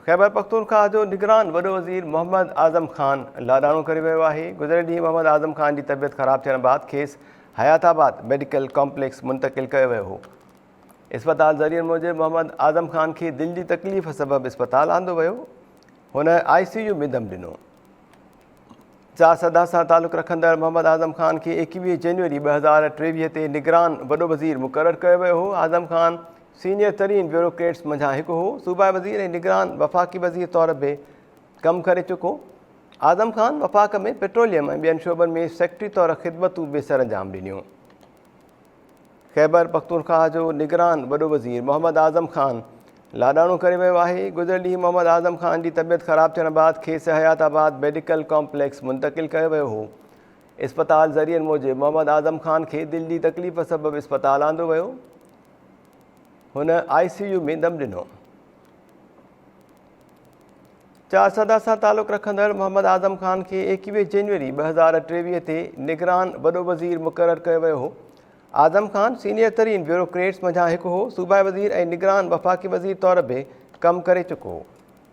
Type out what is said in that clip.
خيبرپختونخواهه جو نگران وڏو وزير محمد اعظم خان لاڏاڻو ڪري ويو آهي. گذريل ڏينهن محمد اعظم خان جي طبيعت خراب ٿيڻ بعد کيس حيات آباد ميڊيڪل ڪامپليڪس منتقل ڪيو ويو هو. اسپتال ذريعن موجب محمد اعظم خان کي دل جي تڪليف سبب اسپتال آندو ويو. هن آء سي يو ۾ دم ڏنو. چارسده سان تعلق رکندڙ محمد اعظم خان کي 21 جنوري 2023 تي نگران وڏو وزير مقرر ڪيو ويو هو. اعظم خان سينيئر ترين بيوروڪريٽس منجهان هڪ هو. صوبائي وزير ۽ نگران وفاقي وزير طور به ڪم ڪري چڪو. اعظم خان وفاق ۾ پيٽروليم ۽ ٻين شعبن ۾ سيڪريٽري طور خدمتون به سرانجام ڏنيون. خيبر پختونخواهه جو نگران وڏو وزير محمد اعظم خان لاڏاڻو ڪري ويو آهي. گذريل ڏينهن محمد اعظم خان جي طبيعت خراب ٿيڻ بعد کيس حيات آباد ميڊيڪل ڪامپليڪس منتقل ڪيو ويو هو. اسپتال ذريعن موجب محمد اعظم خان کي دل جي تڪليف سبب اسپتال آندو ويو. هن آء سي يو ۾ دم ڏنو. چارسده سان تعلق رکندڙ محمد اعظم خان کي 21 جنوري 2023 تي نگران وڏو وزير مقرر ڪيو ويو هو. اعظم خان سينيئر ترين بيوروڪريٽس منجهان هڪ هو، صوبائي وزير ۽ نگران وفاقي وزير طور به ڪم ڪري چڪو هو.